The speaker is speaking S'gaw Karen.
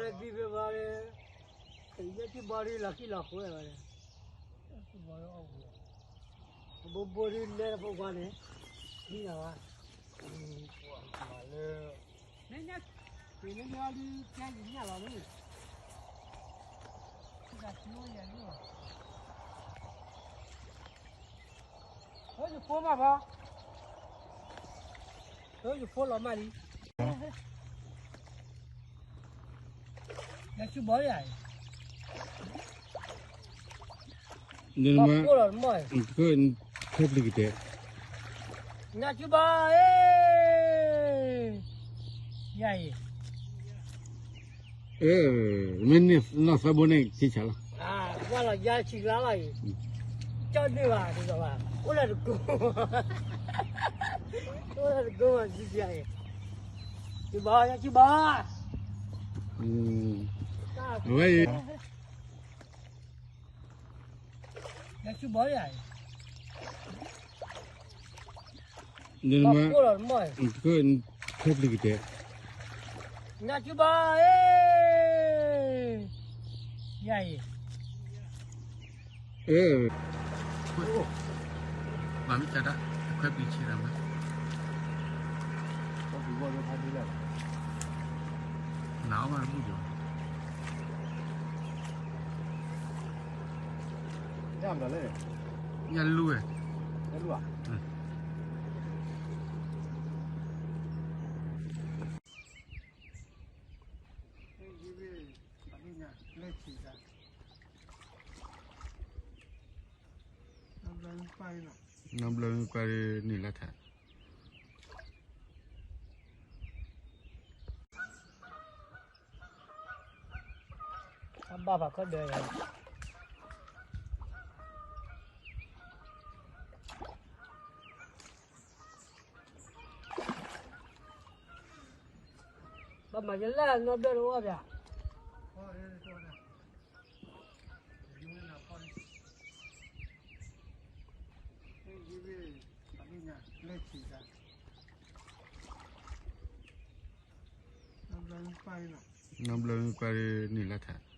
သံဘၣ်ဘၣ်, ယဲၢ်ထံဘီဒုးလီၤခံလီၤဃိဝဲဘၣ်, ဘိဘိဒုးနဲတဖိခွါန့ၣ်, သံလီၤဘၣ်, မၤလၢ, မ့ၢ်ညါ, မ့ၢ်ညါဒုးကဲယညၣ်လီၤမ့ၢ်, ယဖိမးဘၣ်, ယဖိလီၤမးလံ. ညါဆူဘီယၤ, နမၤ, ခဲပျံၤကတဲ, ညါဆူဘီ, ယၤအံၤ, မ့ၢ်န့ၣ်နီၢ်သးဘိန့ၣ်က့ၤဆၣ်လီၤ, ကွၢ်လီၤယါဆံးကျါလီၤအံၤ, ကၠီဒုးဘၣ်ဒ်သိးဘၣ်, အိၣ်လၢတကိး, အိၣ်လၢတကိးဘၣ်ဆံးဆံးအံၤ, ဆူဘီ, ညါဆူဘီ, အဝဲအံၤ, ညါဆူဘီယၤ, နမၤ, ခဲပျံၤကတဲ, ညါဆူဘီ, ယၤအံၤ, မၤမ့ၢ်ကဒၣ်, အခွဲပျံၤဆံးတၢ်မး, နအီၣ်ဘၣ်တဘူၣ်ဒီး, ညၣ်လူဝဲ, ညၣ်လူဝဲ, နီၢ်ဘျၢမ့ၢ်ကွၢ်န့ၣ်လၢထး, ဘၣ်ဖးခီၣ်ဒၢယၤ, ဘၣ်မၤယလၢနီၢ်ဘျၢတအိၣ်ဘၣ်, နီၢ်ဘျၢမ့ၢ်ကွၢ်န့ၣ်လၢထး.